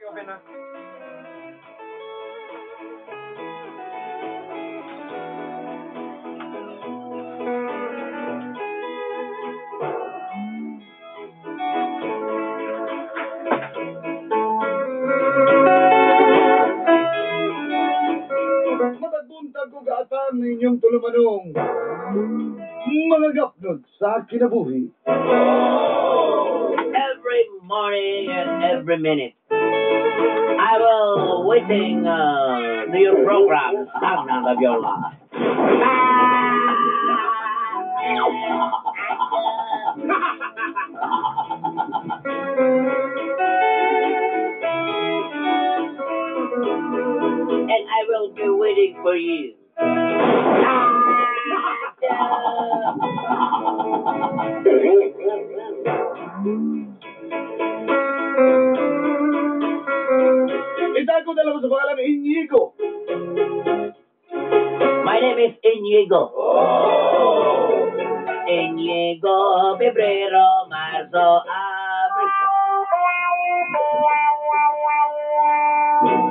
Okay na. Matag buntag ko gaatang inyong tulumanong mga gapnod sa kinabuhi. Every morning and every minute, I will waiting to your program, Sound of Your Life. And I will be waiting for you. Itago na lang sa pangalan Inigo. My name is Inigo. Inigo, Febrero, Marzo, Abril.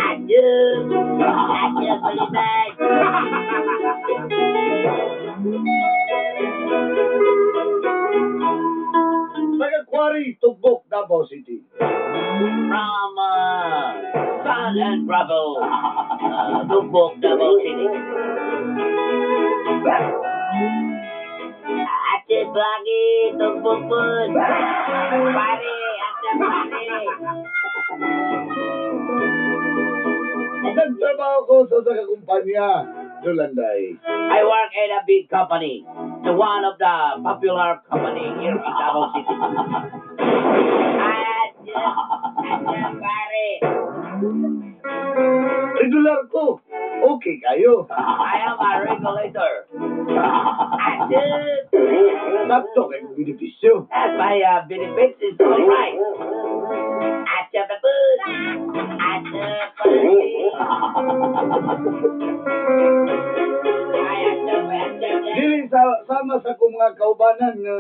Adieu. Adieu, Balibay. Taga Quarry, Tugbok, Davao City. From Sun and Bravo, Tugbok, Davao City. Ate Bagi, Tugbok po. Pare, ate pare. Nagtrabaho ko sa sa kumpanya, Dulanday. I work in a big company, the one of the popular company here in Davao City. Ate, ate pare. Regular ko. Okay kayo. I am a regulator. Ate. Sakto kay kong benepisyo. And my benefits is all right. Ate papun. Ate pare. Ay, ate, ate, ate. Dili sa sama sa akong mga kaubanan nga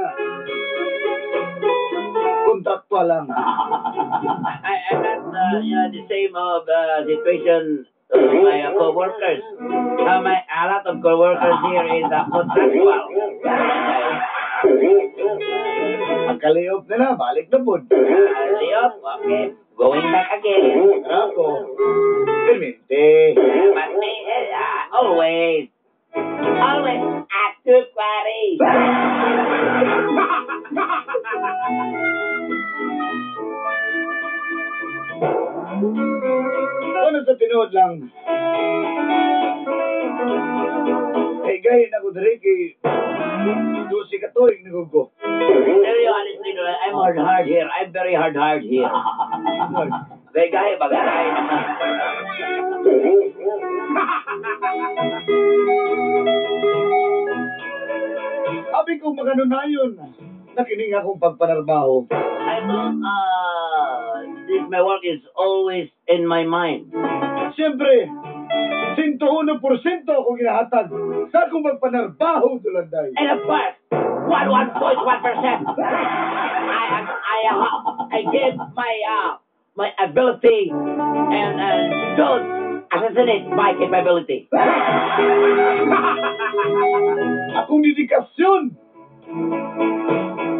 kontraktual lang. I'm not yeah, the same of situation of my co-workers. A lot of co-workers here is contractual. Pagka-layoff nila, balik na po. Layoff, okay. Going back again. Ako, permente. But me, always, always at the party. Ano sa tinuod lang? Eh, gahin ako diri kay 12 ka tuig nagugo. Tell you honestly, I'm hard hard here. I'm very hard hard here. Gay gay ba gay naman. Abi ko maganunayon nakining akong pagpanarbaho. I thought this my work is always in my mind. Siyempre, 101% ako ginahatag sa akong pagpanarbaho, Dulanday. And of course, 11.1%. I give my ability and don't assassinate my capability. Akong dedikasyon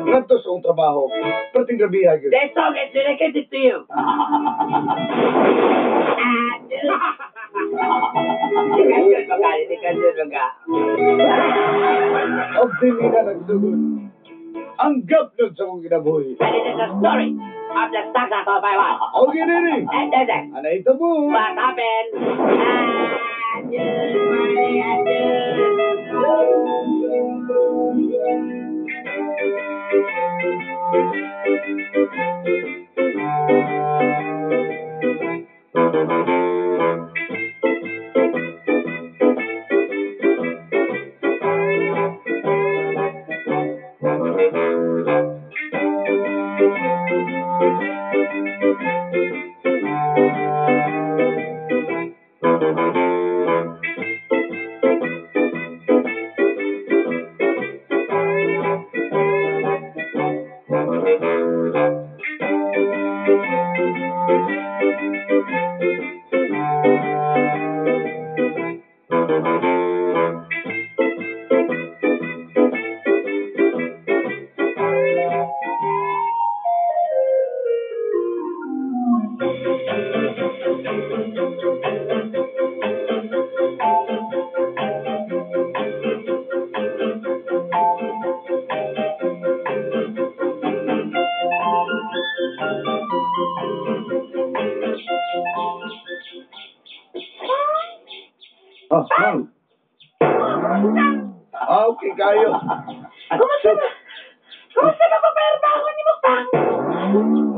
ngadto sa akong trabaho. Perting grabiha gyud. This song is dedicated to you. Dedikasyon baga, dedikasyon baga. Og dili na nagsugod ang gapnod sa akong kinabuhi. And it is the story of the success of my life. Okay, nini. And that's it. Anay ito mo. What happened? Adieu, Maria, adieu. Oh, ma'am. Ah, okay kayo. Kumusta na? Kumusta na pa paerdahon ni mo, Pang?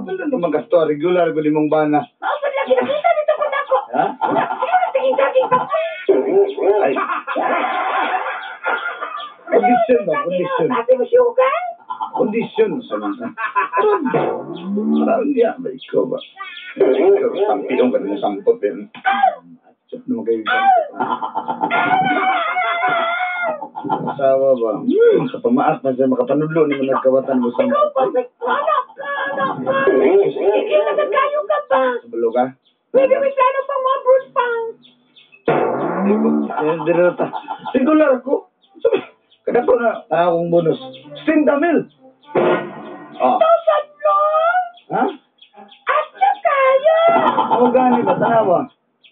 Wala naman gasto, regular ko nimong bana. Mausad lagi nakita nito ko nako. Ha? Ano na tingin-taging pa? Ay. Kondisyon ba? Kondisyon. Ate mo siyugan? Kondisyon sa mga. Parang niya ba ikaw ba? Ikaw, tampiong ka na sampot yun. Tsap naman kayo sampot. Asawa ba? Makapamaak na siya, makapanudlo ni mo nagkawatan mo Ikaw sampot. pa, anak ka, anak ka. Ikaw na kayo ka pa. Sabalo ka? Pwede may plano pang mga abroad pang. Regular ko. Sabi, kada ko na akong bonus. 60 mil. Ah. Thousand long. Ha? At siya kayo. Ako gani ba? Tanawa.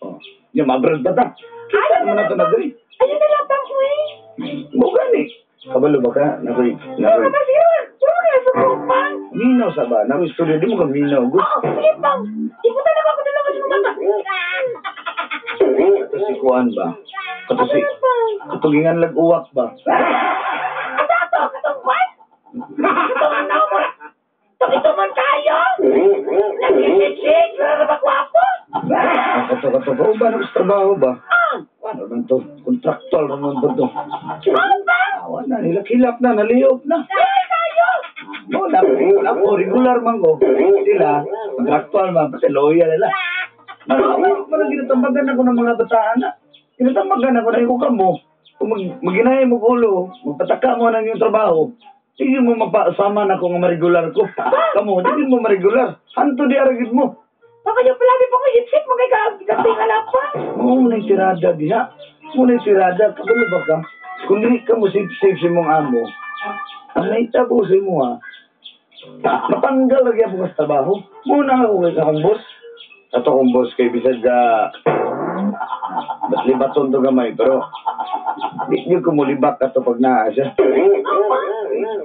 Oh. Yung mabrad ba ta? Ayaw Ano na ito na diri? Ayun na lang pang uwi. Mo gani. Kabalo ba ka? Nakoy, Puro nakoy. ka ba siguro? Puro ka sa pang. Minaw sa ba? Nakoy studio. Di mo ka minaw. Gusto. Oo, sige pang. Iputan na ako dalawa sa mga. Kato si Kuan ba? Kato si... Ano pang? Katugingan lag-uwak ba? Ato, ato, katong kwan? Katong ano mo? Tong man kayo? Nag-shake, wala na ba kwapo? Ah, kato, kato. Ba, ba na sa trabaho ba? Ah, Ano naman to? Contractual naman to to. ah, pang! Awa na, hilak-hilak na, naliyop na. Ay, kayo! No, na, na, po, regular man ko. Sila, contractual man, pati loyal nila. Parang ginatambagan ako ng mga bataan na. Ginatambagan ako na ikaw ka mo. Kung maginay mo ulo, magpataka mo ng iyong trabaho, hindi mo mapasama na kung maregular ko. Kamu, hindi mo maregular. Hanto di aragid mo. Baka yung palagi pa ko hipsip mo kay kagating alapan. Mo na yung tirada diha. Mo na yung tirada. Kabalo ba ka? Kung dili ka mo save-save sa imong amo, ang naitabo sa imo ha, matanggal lagi ako sa trabaho. Muna ako kay akong boss. Ato akong boss kay bisag ka mas libaton to gamay pero di nyo ko mulibak ato pag naa siya.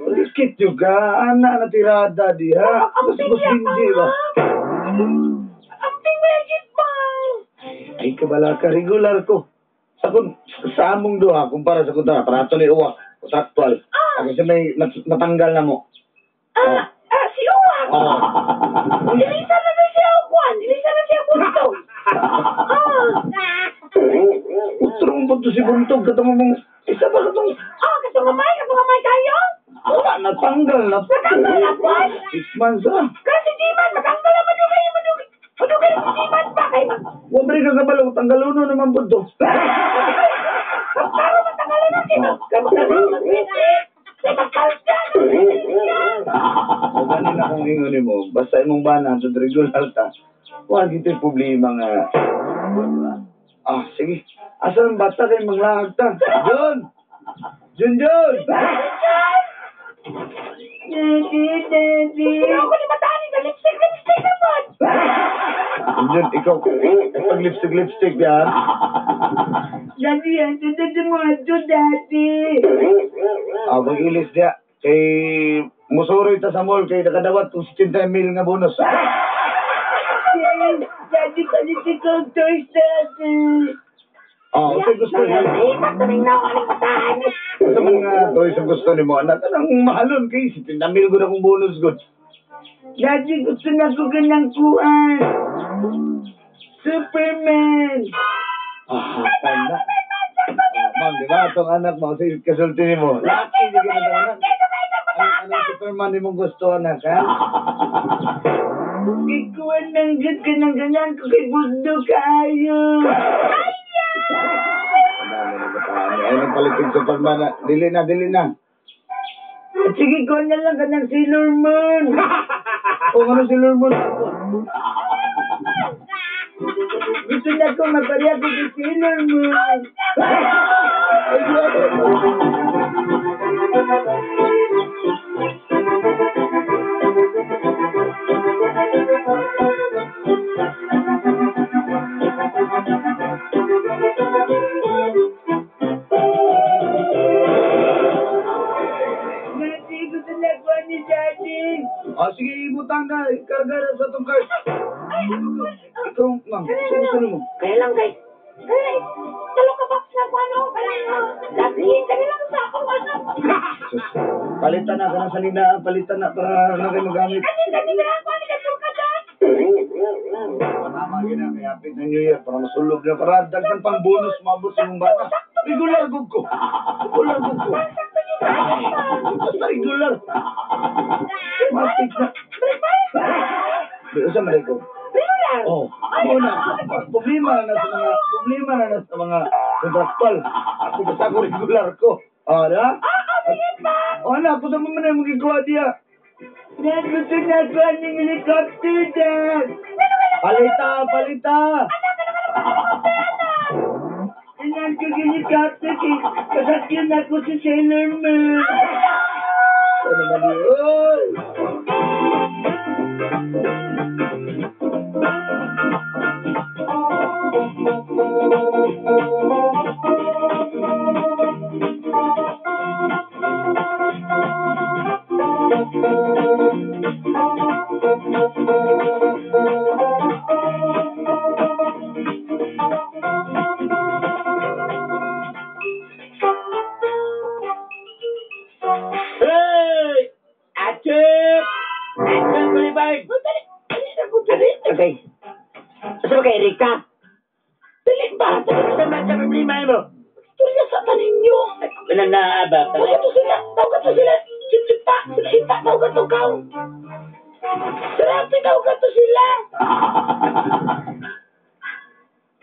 Likit yung ka, ana na tirada diha. Ang Mas boss niya Benji ba? Amping mo pang. Ay kabala ka, regular ko. Sa kun sa among duha kumpara sa kunta para ato ni uwak, contractual. Ah. Kasi may matanggal na mo. Ah, ah, si Uwak. Oh. Ilisa na na siya Juan. Ilisa na siya Buntog. Ah. Utro mo to si Buntog katong mong isa ba katong Ah, katong gamay kayo? wala natanggal na. Natanggal na po? 6 months ah. Kasi Jiman, matanggal na madugay, madugay. Madugay si Jiman pa kay mag... Wa ba ka kabalo tanggaluno naman Buntog. Magkaro matanggalan na kay mag... Kay magkaro mag-visit. Kay magkalsa. O gani na kung ingon nimo, basta imong bana sa regular ta. Wa gid problema nga. Ah, sige. Asa ang bata kay manglahag ta? John! John, John! Daddy, daddy. Gusto ako ni Matani na lipstick, lipstick naman. John, ikaw, pag lipstick, lipstick yan. Daddy, yan. Daddy mo, daddy. Ah, mag-ilis diya. Kay musuroy ta sa mall kay nakadawat kung 70 mil nga bonus. Daddy, palit ikaw toys, daddy. Oh, unsay gusto niyo? Sa mga toys ang gusto nimo anak, anang mahalon kay 70 mil gud akong bonus gud. Daddy, gusto na ko ganang kuan. Superman. Ah, tanda. Oh, ma'am, di ba atong anak mo sa kasulti nimo? Laki di ka na anak. Anong Superman nimong gusto anak, ha? Ikuan ng good ka ng ganyan ko kay Bundo kaayo. Ang dami ng bataan. Ay, nagpalit yung Superman na. Dili na, dili na. Sige, kuan na lang ka ng Sailor Moon. O, ano si Sailor Moon? Gusto na ko mapareha ko si Sailor Moon. Daddy, gusto na ko ni Daddy. Ah, sige, ibutang na. Ikarga na sa itong cart. Ikaw, ma'am, sino gusto mo? Kaya lang kay. Kaya talo ka box na ko ano. Lagi, kaya lang sa ako ano. Sus, palitan na ka na sa nina, palitan na para na kayo magamit. Kani na ako ni katul ka dyan. Tama gina, kaya happy na New Year para masulog na para daghan pang bonus maabot sa imong bata. Regular gud ko. Regular gud ko. Basta regular. Matik na. Pero sa Mariko. Regular. Oh, mo na. Problema na sa mga contractual. Ako basta ako regular ko. Oh, di ba? Ah, sige pa. Oh, na, ako sa mga na magigwa diya. Dad, gusto na ako ng helicopter, Dad. Palita, palita. Inan ko helicopter, kay kasakyan ako si Sailor Moon. Ano naman yun? Hey! Achip! Achip, Boulevard! Dali, dali na ko, dali. Okay. Asa ba kay Erika? Dali ba? Dali. Asa ba sa problema mo? Istorya sa taninyo. Wala na, aba. Tawag to sila. Tawag to sila. Sipsipa. Sila ita. Tawag to kaw. Serapi tawag to sila.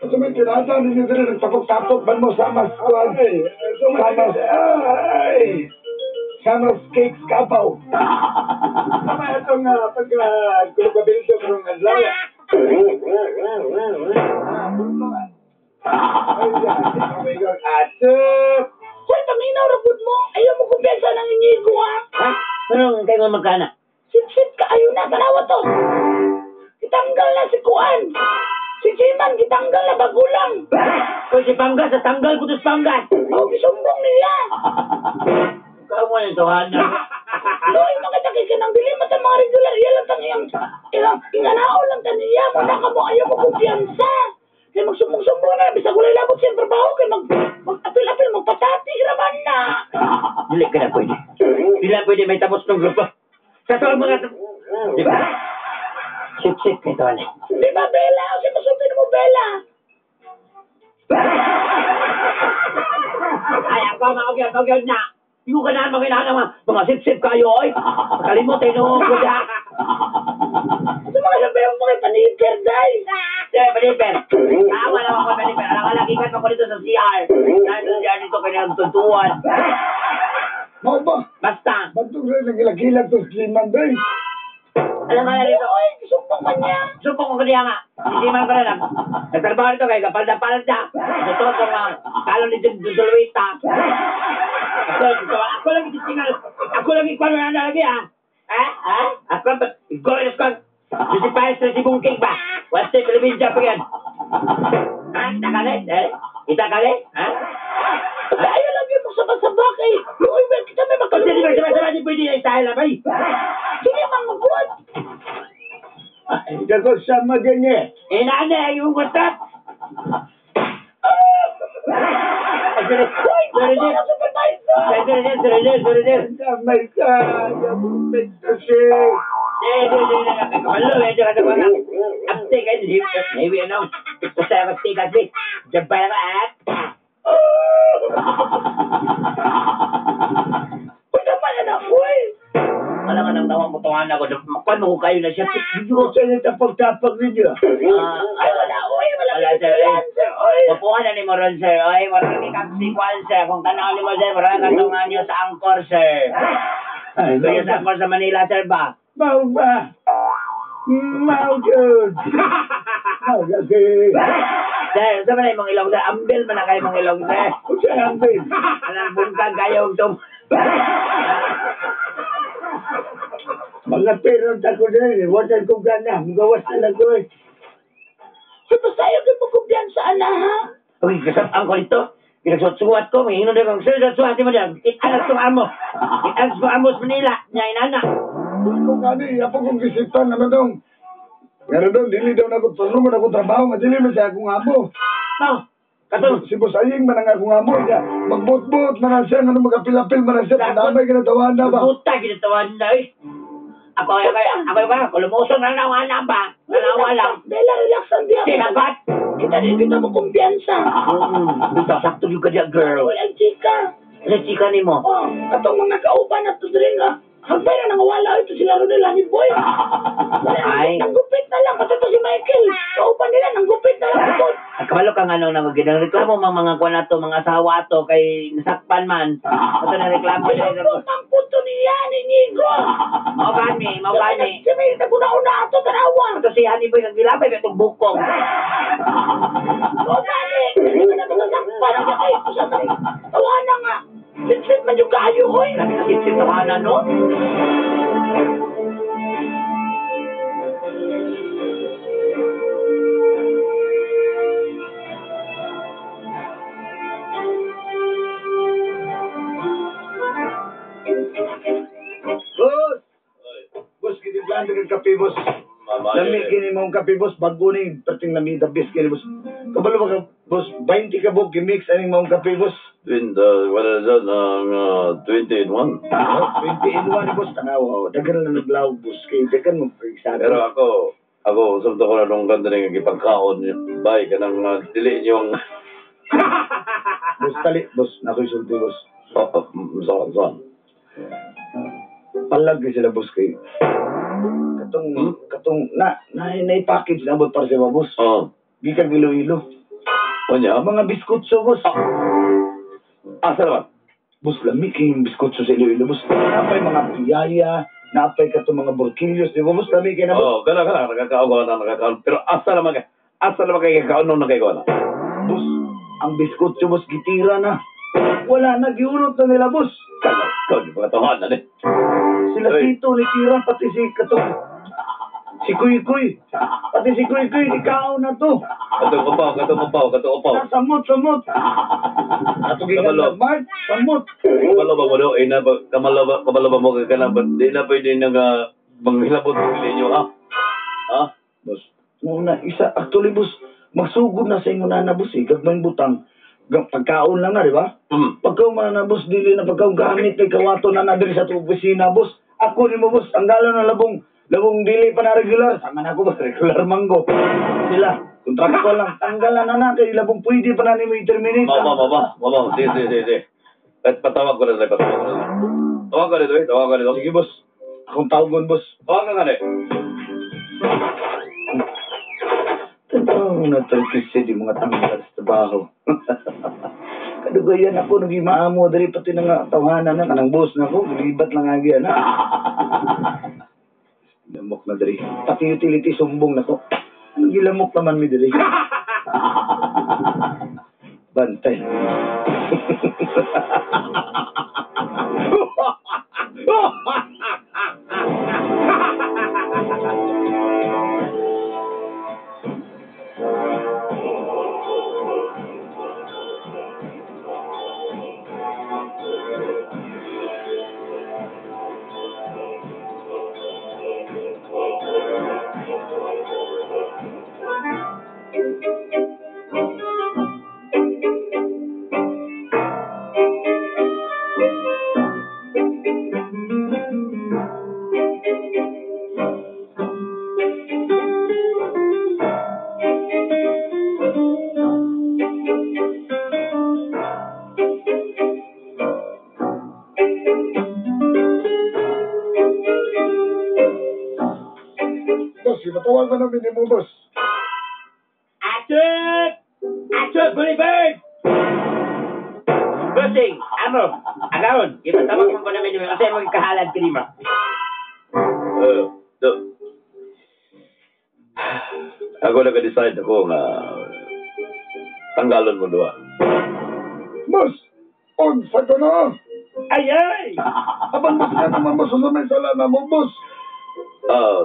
Sa may tirada ninyo dito, nagtapok-tapok man mo sa mas kuwan. Samas, ay! Samas cakes kapaw. Tama itong pagka-gulugabildo karong adlaw. Ay, oh my God. Atsup! Hoy, paminaw ra gud mo. Ayaw mo kumpiyansa ng Inigo, ha? Ha? Anong kayo magkana? Sip-sip ka. Ayaw na. Tanawa to. Kitanggal na si Kuan. Si Jiman, kitanggal na bago lang. Kung si Panggas, natanggal ko to si Panggas. Oh, gisumbong niya. Ikaw mo nito, Hana. Loy, makita kay kanang dili man ta mga regular. Iya lang tang iyang ilang inganao lang ta niya. Muna ka mo ayaw mo kumpiyansa. Kay magsumbong-sumbong na bisag walay labot siyang trabaho kay mag-apil-apil magpatati raman na. Dili ka na pwede. Dili na pwede may tapos ng grupo. Sa tol mga... Di ba? Sip-sip kay Tole. Di ba, Bella? O siya masulti mo, Bella. Ay, ako, maugyan na. Yung ka na, mga mga, mga sip-sip kayo, oy. Kalimot, eh, no, kuda. Sa mga sabi mo mga paniper, day. Eh, paniper. Tama naman ko, paniper. Alam ka, lagi ka ko dito sa CR. Dahil sa CR dito, kaya nagtuntuan. Mao ba? Basta. Ba't ito nagilagilad to si Mandoy? Alam ka na rito. Oy, sumbong ka niya. Sumpong ko kaniya nga. Sisiman ko na lang. Nagtrabaho nito kay kapalda-palda. Totoo ko nga. Kalo ni Duluita. Ako lang itingal. Ako lang ikuan na lagi ah. Ha? Ha? Ako lang ikaw na ko. Si Paes na si Bungking ba? What's the Philippines pa yan? Ha? Takali? Eh? Itakali? Ha? Ayaw lang yun mo sabag-sabag eh. Luoy, well, kita may Kasi di ba makalungkot. di ba pwede na style na bay? Sige, mang magbuhat. Ay, dago sama ganyan. Inana yung gusto. Hoy, Sorry, ano ang supervisor? Sorry, sorry. My God, kasi. Eh, Kabalo, medyo ka sa mga abtik ay hiwi ano. Basta magtikas bi. Jabay ka at. Uy, tama na na, uy. Wala man ang tawang butuhan ako. Makuan mo ko kayo na siya. Gusto niya tapag-tapag ninyo. Ay, wala, uy. Wala, Wala, sir. yan, sir, uy. Mapuha na ni Moron, sir. Oy, marami kang sikwan, sir. Kung tanaw ni mo, sir, marami kang tungan niyo sa Angkor, sir. Ay, Kuya sa Angkor sa Manila, sir ba? Mao ba? Mao gyud. Mao gyud. Sir, sa man imong ilong sir, ambil man na kayo mong ilong sir. Unsa ang ambil? Anang bungkag kayo tum. Mga pero ta ko diri, wala ko gana, mugawas na lang ko. Hoy, basta ayaw kayo magkumpiyansa, ana, ha? Uy, kasap-ang ko dito. Pinagsuwat-suwat ko, may hinon kong sir, suwat mo diyan. Kita lang itong amo. Kita lang itong amo sa Manila, niya inana. Kung ani, apo kong gisitan naman dong. Pero dong, dili daw na ako, tulungan ako trabaho, nga dili man siya akong amo. No, katong, Si Boss Aying man ang akong amo niya. Magbot-bot man ang siya, ano magapil-apil man ang siya, panamay ginatawan na ba? buta, ginatawan na eh. Ako, ako, ako, ako, ako, lumusong na lang ang ba? Nalawa lang. Bella, relax ang diya. Sinabat! Kita din kita magkumpiyansa. Buta, sakto yung kadya, girl. Walang chika. Ano chika ni mo? Oh, katong mga kauban na to diri nga. Hagbay na nangawala ito sila Rodel Honey Boy. Ay. Nanggupit na lang. Pati to si Michael. Kauban nila, nanggupit na lang. Ito. Ay, kabalo ka nga nung nang reklamo mga mga kuwan nato, mga asawa ato kay nasakpan man. Ato na reklamo Ay, nila. ang punto niya ni Nigo. Mao gani, mao gani. Si may naguna-una ato, tanawa. Ato si Honey Boy nagilabay kay itong bukong. Mao gani. Hindi ka na ito nasakpan. Ang kay sa mga tawanan nga. Sitsit man yung kayo, oy. Grabe ka sitsit tawanan, no? Boss! Boss, kiniglaan ka kape, boss. Lami kini mong kape, boss. Bago ni perting lami the best kini, boss. Kabalo ba ka, boss? 20 ka book, gimix aning mong kape, boss. Wala dyan, ang 20 in 1. Oh, 20 in 1, boss. Tanawa, oh. Daghan na naglaw, boss. Kay daghan mo pag-isado. Pero ako, usap ko na nung ganda ng ipagkaon niyo. Bay, kanang dili niyong... Boss, tali, boss. Nakoy sulti, boss. Saan, saan? Palag sila, boss, kay... Katong, katong, na package na abot para sa mga, boss. Oo. Gikan Iloilo. Unya? Mga biskutso, boss. Asa naman? Boss, lami kay yung biskutso sa Iloilo, boss. Napay mga piyaya, napay katong mga borquillos, di ba, boss? Lami kay na, boss. Oo, gana, gana, nakakaon ko na, nakakaon. Pero asa naman kayo kakaon nung nakakaon na? Boss, ang biskutso, boss, gitira na. Wala na, giurot na nila, boss. Kalaw, ikaw, di ba katawahan na, eh? Sila Ay. Tito, ni Tira, pati si katong... Si Kuy Kuy. Pati si Kuy Kuy, ikaw na to. Katong upaw, katong upaw, katong upaw. Samot, samot. Ato gikan Kabalo. Mark, samot. Kabalo ba mo do? Eh, na, kabalo ba mo ka na? Ba't di na pwede nang manghilabot ng ninyo, ha? Ha? Boss, muna, isa, actually, boss, magsugod na sa inyo na, boss, eh. Gagmay butang. Pagkaon lang na, di ba? Hmm. Pagkaon man na, boss, dili na pagkaon gamit kay kawato na na diri sa atong opisina, boss. Ako ni mo, boss, ang galo na labong dili pa na regular. Sama na ako, boss, regular manggo. Sila, kontrakto lang. Tanggalan na kay labong pwede pa na nimo i-terminate. Mama. Sige. Patawag ko na sila, patawag ko na sila. Tawag ko dito, eh. Tawag ko dito. Sige, boss. Akong tawagon, boss. Tawag ka nga, eh. Tantang na Turkish City, mga tanggal sa trabaho. Kadugayan ako, naging maamo, dali pati na nga tawhanan na, kanang boss na ako, libat lang agi, na. Lamok na dali. Pati utility, sumbong na ko. Anong gilamok naman mi dali? Bantay. Boss, ipatawag mo namin ni mo, boss. Achut! Achut, Bully Bird! Bossing, amo, agaon, ipatawag mo ko namin yung kasi magkahalad ka nimo. Do. Ako nag-decide ako nga tanggalon mo duha. Boss, unsa ko na? Ay, ay! Apan boss nga naman boss, unsa may sala na mo boss? Ah,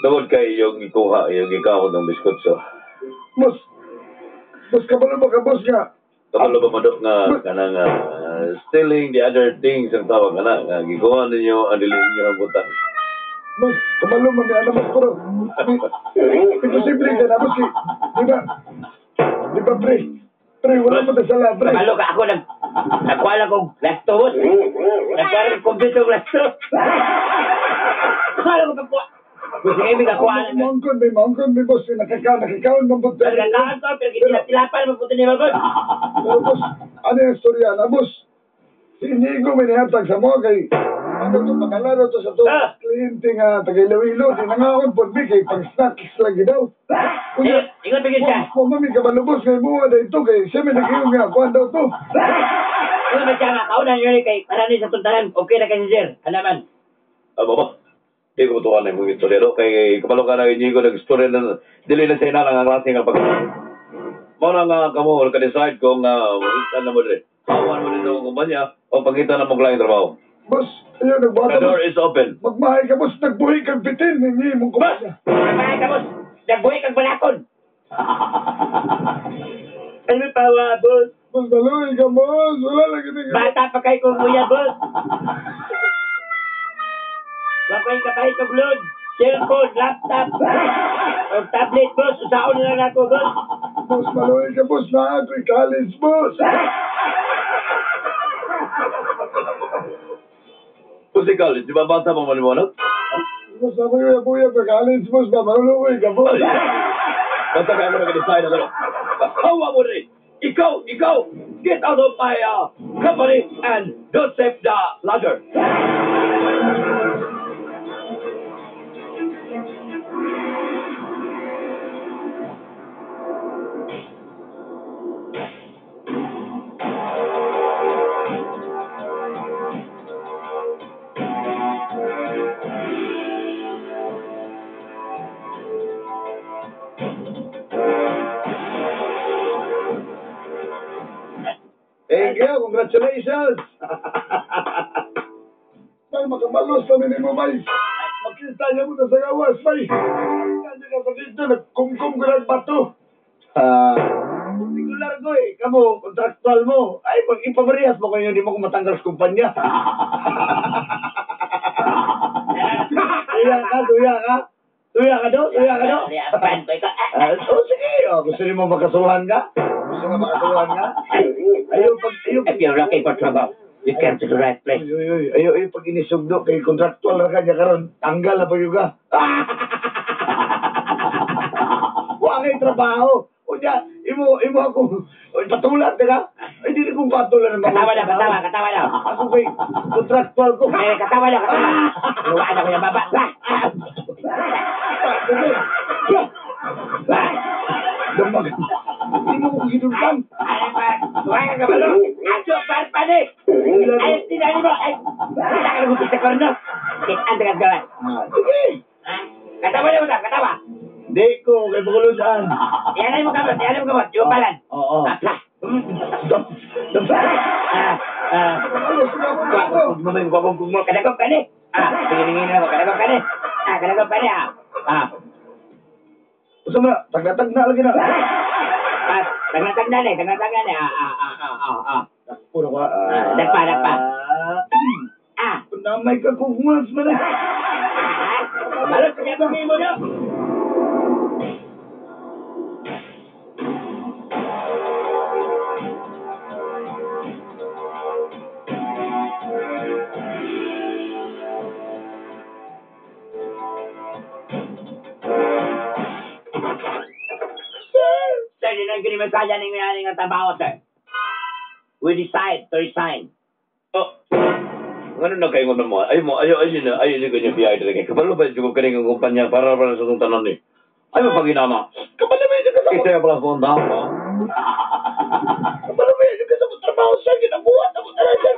tungod kay yung ikuha, yung ikaw ng biskotso. Boss, boss kabalo ba ka boss nga? Kabalo ba madok nga kanang stealing the other things ang tawag kana nga gikuha ninyo ang dili ninyo ang butang. Boss, kabalo man ni ana boss pero imposible ka na boss kay, di ba? Di ba pre? Pre, wala mo ta sala pre. Kabalo ka ako nagkuha lang kong lasto, boss. Nagkuha lang kong computer lasto. Kuha lang ko pagkuha. Gusto nga ibig nakuha lang. Mangkon, may boss, nakakaon man po. Pero nagkaon ko, pero kinatilapan mo po niya, boss. Pero boss, ano yung istorya na boss? Si Inigo may nihatag sa mga kay ano to, makalaro to sa to kliyente nga taga Iloilo, di nangaon po mi kay pang snacks lagi daw. Kunya, Ingon bigyan siya. kung mami kabalubos kay buwa da ito kay siya may nag-iong nga, kuhan daw to. Ingon ba siya nga, kauna niyo ni kay para ni sa tuntanan, okay na kasi sir. Ano man? Ah, baba. Di ko tuwan na imong istorya do kay kabalo ka na Inigo nag-istorya na dili na sa inana nga klase nga pag Mao na nga kamo ka-decide kung uh, na mo dire. Awan mo dito ang kumpanya o pangita na mo lang trabaho. Boss, ayun, nagbuhat The door is open. Magmahay ka boss, nagbuhi kang bitin, hindi mong Boss! kumpanya. Magmahay ka, boss! Nagbuhi kang balakon! Ano pa ba, boss? Boss, maluhi ka boss, wala lang ito. Bata pa kay kong kuya, boss! Wakoy kapalit og load, cellphone, laptop, o tablet, boss. Usaon na lang ako, boss. Boss, maluhi ka boss, na ako'y college boss. Kung si college, di ba bata pa man mo ano? Boss, ako yung buya pa college boss, ba maluhi ka boss. Basta kaya mo nag-decide na gano'n. Hawa mo rin! Ikaw! Get out of my company and don't save the ladder! Thank you, congratulations! Bay, makabalos na minimo, bay. Makita niya mo na sa gawas, bay. Makita niya ka sa dito, nagkumkum ko ng bato. Particular ko eh, kamo, contractual mo. Ay, pag ipabarehas mo kayo, hindi mo ko matanggal sa kumpanya. Tuya ka? Tuya ka do? Oh, sige. Oh, gusto niyo mo makasuhan ka? Gusto nga makasuhan ka? Ayaw pag... If you're looking for trouble, you came to the right place. Ayaw, pag inisugdo kay contractual na kanya karon, tanggal na pag ka. Wa kay trabaho. Unya, imo ako patulan ka. Ay dili kong patulan ng mga. Katawa na. Ako kay contractual ko. Eh, katawa na. Luwaan ako yung baba. Damag. Hindi mo kong ginultan. Ay, luwaan ka kabalo. Aso, parpani. Ay, tinani mo. Ay, kita ka nagupit sa korno. Kitaan ka gawan. Sige. Katawa na mo na, katawa. Hindi ko, kay Bukuludan. Iyanay mo kamot. Yung palan. Oo. Kugmo, kadagom ka ni. Tingin-tingin na ako, kadagom ka ni. Kadagom ka ni, Gusto mo na, tagna-tagna lagi na. Tagna-tagna ni, Puro ka. Dagpa. Namay ka kugmas man. Balot, kaya mo no. Sir, di lang ginimasaya ng mayari ng trabaho, sir. We decide to resign. Oh, ano na kayo ng mga? Ayaw, ayaw, ganyan biyay talaga. Kabalo ba yung kaning ang kumpanya para sa itong tanan eh. Ay, mapaginama. Kabalo ba yung kasama? Isa yung pala sa tama. Kabalo ba yung kasama trabaho, sir? Ginabuhat ako na, sir.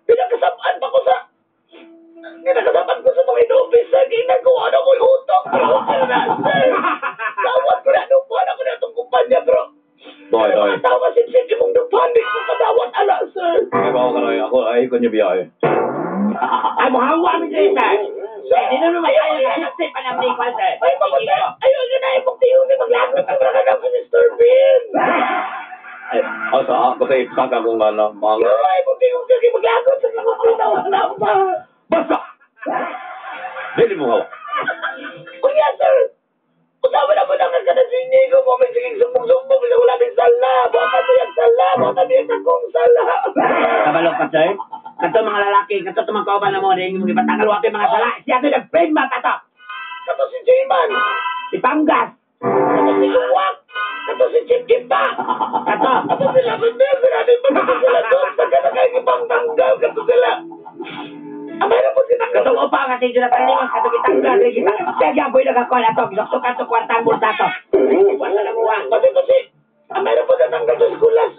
Pinakasamaan pa ko sa... Nga nakasapan ko sa mga in-office, sir. Kaya nagawa na ko'y utong, pero okay na, sir. Dawat ko na, dupuan ako na itong kumpanya, pero... Doy, doy. Mga tao nga sipsip imong dupuan, di ko kadawat ala, sir. Ay, bawa ka na. Ako, ay, ko niyo biyahe. Ay, muhawa mi diri, sir. Sir, Di na naman tayo nakasip pa namin ni Kwan, sir. Ay, mabuti. Ayaw yun na, imong tiyo ni maglagot sa mga kanang si Mr. Bean. Ay, asa, ako sa ipsak akong ano, mga... Pero ay, imong tiyo kay maglagot sa mga kinaw na ba? Basta! Dili mo hawa. Kuya, sir! Usawa na mo lang ang kanang si Inigo mo, may siging sumbong-sumbong, wala may sala, baka may sala, baka may akong sala. Kabalo ka, sir. Kato mga lalaki, kato mga kauban na mo, di mo gipatanggal wa mga sala. Siya to nag-frame ba kato? Kato si Jayman, Si Panggas. kato si Luwak, kato si Chip Kipa, Kato. kato sila Sundel, sinabi pa kato sila doon, pagka nakaigibang tanggal, kato sila. Amay na po sinanggal. Kato upa nga si Jonathan Limos, kato gitanggal, di kita. Siya gyapon nakakuha na to, gisuksukan to kwartang bulsa to. Wala na muwa. Pati ko si, amay na po natanggal sa skulas.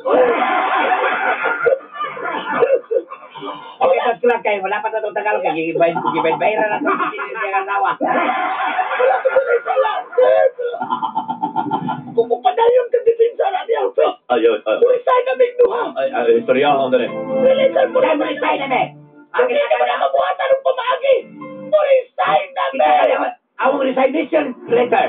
Okay, tapos lang kayo, wala pa na itong Tagalog, kay gibay-bayra na ito, hindi siya asawa. Wala ko sa sala, sir. Kung padayon ka depensa na niya, sir. Ayun, ay, Resign na may duha. ay, ay, istorya ako dali. Resign mo Sir, na. resign na me. Hindi na mo na mabuhatan ng pamaagi. Resign na Kita me. ka awong resignation letter.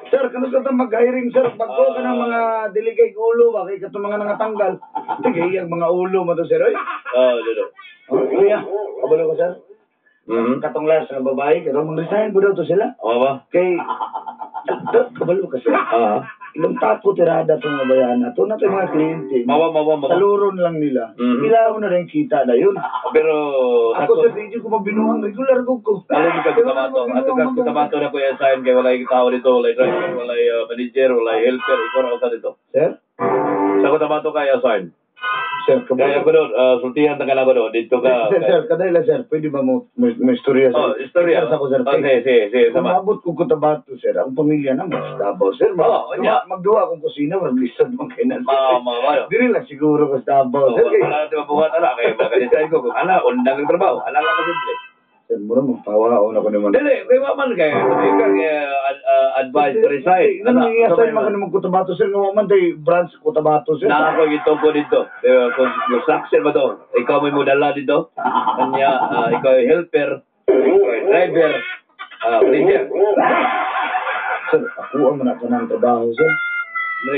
Sir, kano sa itong mag-hiring, sir? Pagko ka ng mga diligay ulo ba? Kay katong mga nangatanggal. Tigay ang mga ulo mo to, sir. Oy. Oh, dito. Oh, kuya, kabalo ko, sir. Mhm. Katong last na babae, katong mag-resign po daw to sila. Ano ba? Kay, kabalo ka, sir. Ah. Ilang tapo tirada itong mabayaan na to. Na ito yung mga kliyente. Mawa, mawa, mawa. Saluron lang nila. Mhm. Kailangan na rin kita na yun. Pero, Ako, sir, di ko magbinuang. Regular ko ko. Alam mo ka Cotabato, ato ka Cotabato na ko i-assign kay walay tao dito, walay driver, walay manager, walay helper, ikaw na usa dito. Sir? Sa Cotabato ka i-assign. Sir, kabalo. Kaya ko doon, sultihan na ka na ko doon, dito ka. Sir, sir, kadayla, sir, pwede ba mo may istorya, sir? Oh, istorya. Sir, ako, sir. Oh, sige, sige, sige, Kung sama. maabot ko Cotabato, sir, ang pamilya na mas Davao, sir. Oh, yeah. Magduwa akong kusina, maglisod man kayo na, sir. Ma, ma, ma. Dili lang siguro ko sa Davao, Oh, sir. Kay, wala natin mabuhat, ala, kaya maka-decide ko kung ala, undang ang trabaho, ala lang ko simple. sir, mura magpawaon ako naman. Dili, kay wa man kay ka advice to resign. Ano nang i-assign man ka naman Cotabato, sir? Nga man tayo branch Cotabato, sir. Na ako yung tungkol dito. Pero construction ba to? Ikaw may modala dito. Kanya, ikaw yung helper, ikaw yung driver, manager. Sir, ako ang man ako ng trabaho, sir.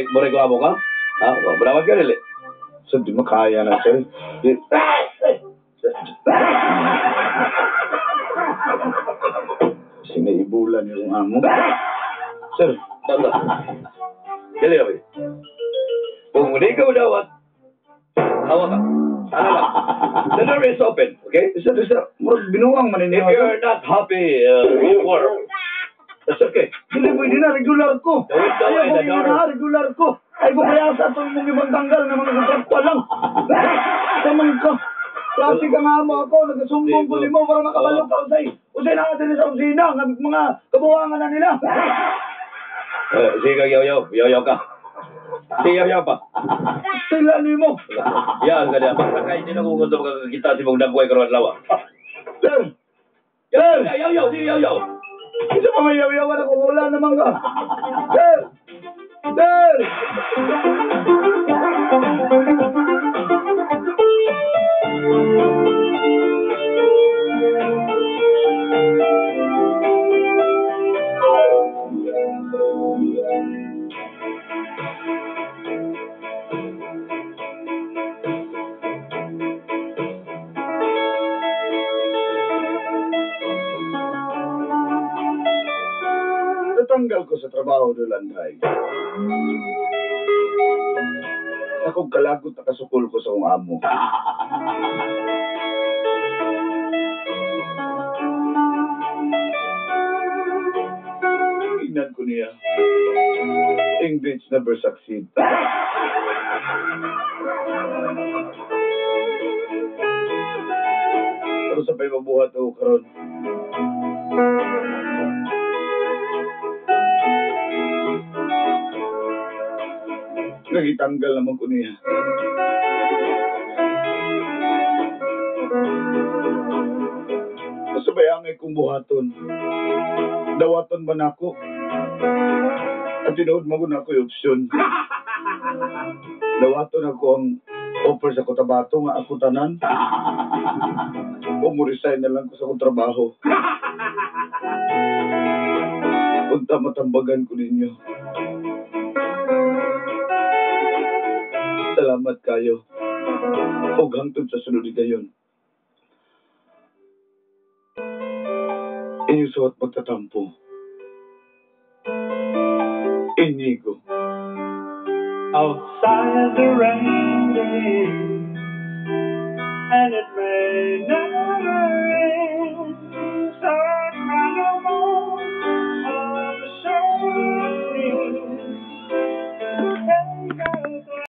Mo reklamo ka? Ha? Berawat ka dili? Sir, di makaya na, sir. Di, Sinaibulan yung amo. Sir, Basta. Dili kami. Kung hindi ka dawat, hawa ka. Ano lang? The door is open, okay? sir, sir, murag binuang man If ninyo. sir. you're not happy with work, that's okay. Dili pwede na, regular ko. The window Ayaw and ko the door. na, regular ko. Ay ko kaya sa itong mong ibang tanggal ng mga kontraktual lang. Sa mga ko. Klase ka nga mo ako, nagasumbong ko nimo para makabalo ka usay. Usay na natin sa opisina, nga mga kabuwangan na nila. Eh, sige ka, yaw-yaw. Yaw-yaw ka. Sige, yaw-yaw pa. Sila nimo. Yan, kanya. Basta kayo hindi na kung gusto makakita si mong dagway karon adlaw. Sir, Yaw, yaw, yaw, sige, yaw, yaw. isa pa may yaw-yawan ako, wala naman ka. Sir! Sir! Natanggal ko sa trabaho doon, Andray. Sa kong kalagot na kasukol ko sa kong amo. Giingnan ko niya, "English never succeed." Pero sa pa'y mabuhat ako karon. Nagitanggal naman ko niya. Masabay angay kong buhaton. Dawaton ba nako? At tinuod mo na ako yung opsyon. Dawaton ako ang offer sa Cotabato nga ako tanan. O mo resign na lang ko sa akong trabaho. Unta matambagan ko ninyo. Salamat kayo. Og hangtod sa sunod gayon. Inyong suwat magtatampo. Inigo. Outside the rain, and it may